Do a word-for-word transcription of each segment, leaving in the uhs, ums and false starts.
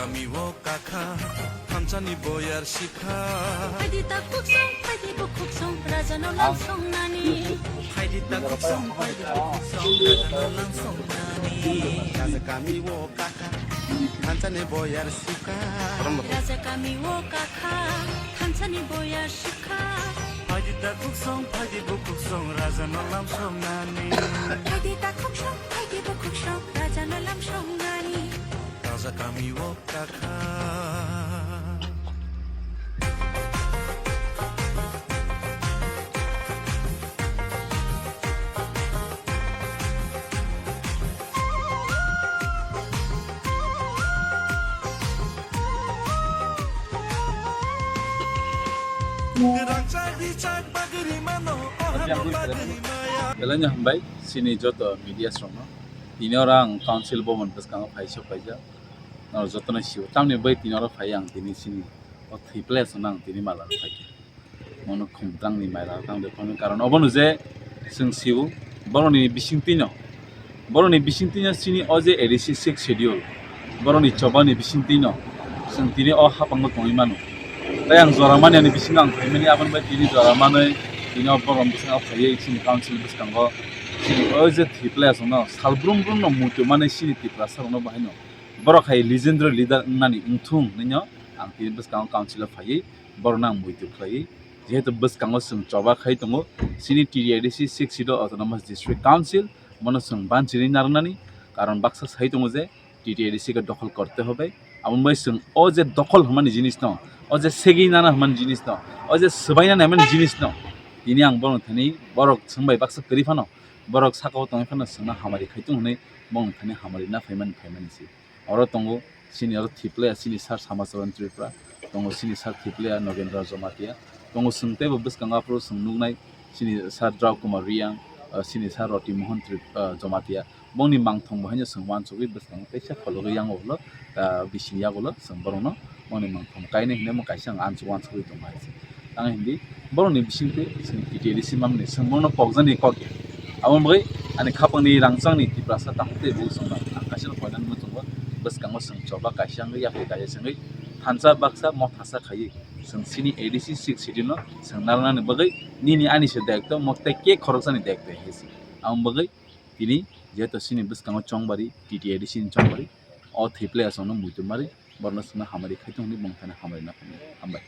Kami o kakha, thansa ni boyar sikha. Phaidi ta khuksong, phaidi bo khuksong, raja no lamsong nani. Phaidi ta khuksong, phaidi bo khuksong, raja no lamsong nani. Raja kami o kakha, thansa ni boyar sikha. Raja kami o kakha, thansa ni boyar sikha. Phaidi ta khuksong, phaidi bo khuksong, raja no lamsong nani. Phaidi ta khuksong, phaidi bo khuksong, raja no lamsong nani. Raja kami o kakha. Belai no hambai, chini joto media rokno. Tini oro ang council bhavan bwskango phai sok paijak. Norok jotono sio. Tamni bai tini oro phai ang tini chini o thwi place no ang tini mala rok phai khe. Mono khumtrang ni mala rok tang de phano karon obono je chwng sio boroni bising twi no, boroni bising twi no chini o je A D C sixth schedule boroni choba ni bising twi no chwng tini o hapango tongwi mano. Tai ang jora mani ani bisingo ang phaimani aboni bai tini jora manwi tini o borok bwskango phaiwi chini council bwskango chini o je thwi place no sal brum brum no muitu mani chini Tiprasa rok no bahai no. Borok hai legendary leader wngnani wngthung hinwi no ang tini bwskango council o phaiwi borokno ang muitu khlaiwi, jehetu bwskango chwng choba khai tongo, chini T T A D C sixth schedule autonomous district council, bono chwng banchirwi narwknani, karon baksa sai tongo je T T A D C ke dokhol korte hobe, abo bai chwng o je dokhol hwnmani jinis no, o je segwi nana hwnmani jinis no, o je swbaina naimani jinis no, tini ang bono thani borok chwng bai baksa kwrwi phano, borok saka o tongwi phano chwngno hamari khai tongo hwnwi bono thani hamari na phaimani phaimani se. Oro tongo chini oro thwi player chini sir Samacharan Tripura, tongo chini sir thwi player Nogendra Jamatia, tongo chwng teibo bwskango aphuru chwng nuknai chini sir Drau Kumar Reang, ah, chini sir Roti Mohan Trip-, ah, Jamatia. Bongni mangthong bo haino chwng uansugwi bwskango teisa khologwi yango ulo, ah, bisini yagulo chwng borokno bongni mangthong kainwi hinwi omo kaisa ang uansugwi tongo hai se. Tang hindi, borokni bisingtwi chwng T T A D C mamni chwng bono kokjaknai kok ya. Aboni bagwi ani khapangni rangchakni Tiprasa tamo tei bo chwngno ang kaisa no koinani muchungo bwskango chwng choba kaisa wngwi yapri kaisa se wngwi thansa baksa mothasa khaiwi chwng chini A D C sixth schedule no chwng narwknani bagwi nini ani se daitw mo tei khe khoroksani daitw hai se. Aboni bagwi tini jehetu chini bwskango chongbari, T T A D C ni chongbari, o thwi player chwngno muitu mari, borokno chwngno hamari khai tongo hwnwi bongthani hamari na phano hambai.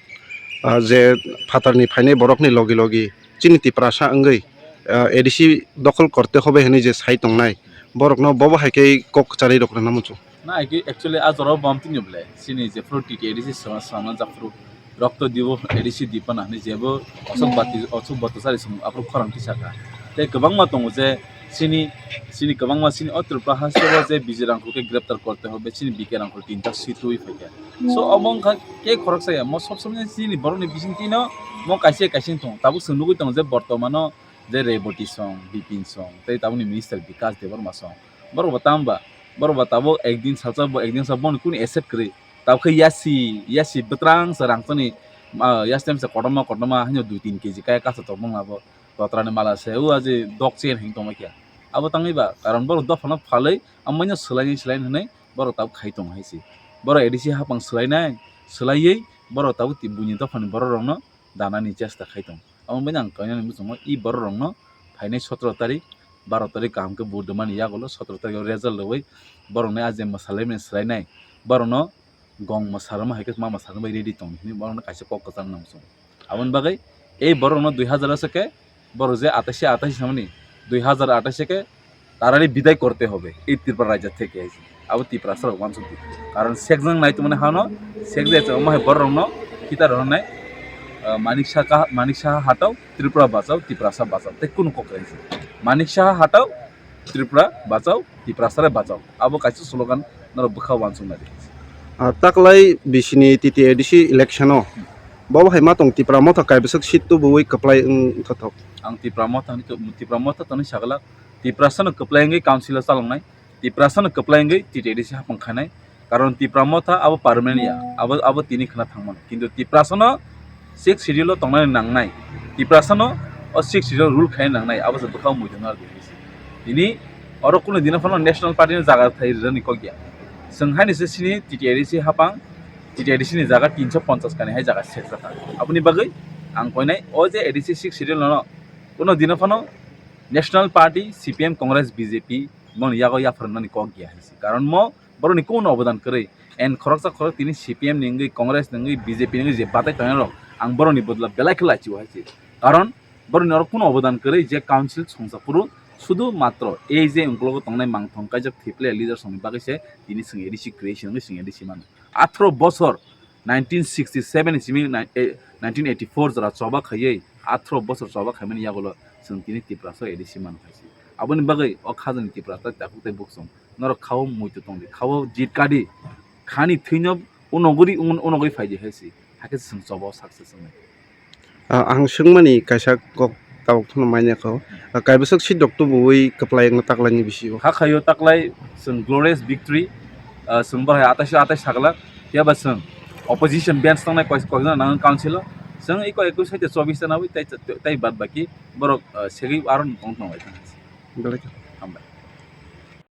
Ah, je phatarni phainai borokni logi logi chini Tiprasa wngwi, ah, A D C dokhol korte hobe hwnwi je sai tongnai, borokno bobo hai khe kok kwcharwi rok rwna muchung. Na, actually, a jora o bam tini ble, chini jephuru T T A D C swrwngna, swrwngna japhuru, rokto dibo, A D C dipana hinwi jebo osok bati, osok bati sari song aphuru khorang tisaka. Tei kwbangma tongo je chini, chini kwbangma chini o Tripura haste o je Bijay Rangkhol khe greptar korte hobe, chini B K Rangkhol tinta sitwi phaikha. So, omo wngkha khe khoroksa ya, mo sob somoi chini borokni bisingtwino mo kaisa kaisa wng tongo. Tabuk chwng nugwi tongo je bortomano je Reboti song, Bipin song, tei tabukni minister Bikash Debbarma song. Borok bo tamo ba, borok bo tabuk ekdin salsa bo, ekdin salsa boni kunu accept kwrwi. Tabuk khe yasi, yasi bwtrang se rangchakni, ah, yasi temsa kotorma, kotorma haino dui tin K G kaya kasa tongmung abo. Totrani mala se, o aje dok chen hing tongma khe. Abo tangwi ba, karon borok dophano phalwi, amaino swlaini, swlaini hwnwi borok tabuk khai tongo hai se. Borok A D C hapang swlainai, swlaiwi borok tabuk ti-, buini dophani borok rokno danani chesta khai tongo. Amo baino ang kainani muchungo, i borok rokno phainai sotro tarik, baro tarik kaham khe vote rwmani yagulo, sotro tarik o result rwui borokni a je mwsalaimani swlainai, borokno gong mwsa rwma hai khe ma mwsa rwmani ready tong hinwi borokno kaisa kok kwchang nang muchungo. Aboni bagwi ei borokno dui hazar ase khe borok je atashi atashi samani dui hazar atashi khe tarari bidai korte hobe ei Tripura rajya theke hai se. Abo Tiprasa rok uansuk di. Karon sekjang nai tongmani hano sekjai tongma hai borok rokno khitar rwnai, ah, Manik Saha, Manik Saha hatao Tripura bachao, Tiprasa bachao. Tei kunu kok hai se. Manik Saha hatao Tripura bachao, Tiprasa re bachao. Abo kaisa slogan norok bwkha uansuk nai di. Ah, taklai bisini T T A D C election o bobo hai ma tong Tipra Motha kaibwswk seat tubuwi kwplai wng thothok. Ang Tipra Motha ni, Tipra Motha tongni sagala Tiprasa no kwplai wngwi council o chaloknai, Tiprasa no kwplai wngwi T T A D C hapang khainai. Karon Tipra Motha abo permanent ya, abo, abo tini khna thangmano. Kintu Tiprasa no sixth schedule o tongnani nangnai, Tiprasa no o sixth schedule rule khaina nangnai, abo se bwkha muitu no. Tini oro kunu dino phano national party no jaga thai rwni kok ya. Chwng haino se sini T T A D C hapang, T T A D C ni jaga tinso ponchas kani hai jaga sejak kha. Aboni bagwi ang koinai o je A D C six schedule no kuno dino phano National Party, C P M, Congress, B J P moni yago yapharnani kok ya hai se. Karon mo boroni kuno obodan kwrwi. And khoroksa khorok tini C P M ni wngwi, Congress ni wngwi, B J P ni wngwi je batai tongnai rok ang boroni bodol belai khe laichio hai se. Karon boroni oro kuno obodan kwrwi je council songsa phuru sudu matro ei je ungkologo tongnai mangthong kaijak thwiplai leader songni bagwi se tini chwng A D C creation wngwi chwng A D C mano. Athro bosor nineteen sixty seven ni simi nai-, eh, nineteen eighty four jora choba khaiwi athro bosor choba khaimani yagulo chwng tini Tiprasa A D C mano hai se. Aboni bagwi o khajani Tiprasa takhuk tei buksong norok khao muitu tongdi, khao jit kadi, khani thwino unoguri, un-, unogwi phaidi hai se. Hakhe chwng choba o success wngnai. Ah, ang swngmani kaisa kok tabuk phano manya kho. Ah, kaibwswk seat rok tubuwi kwplai wngna taklaini bisingo. Hakhaio taklai chwng glorious victory, ah, chwng bahai atais atais sagla, phiya ba chwng opposition bench tongnai koi-, koikna nango council o. Chwng iko ekus hai chobis ta nawi tai, tai bad baki borok, ah, segwi aro tong tong lai thang. Belai khe. Hambai.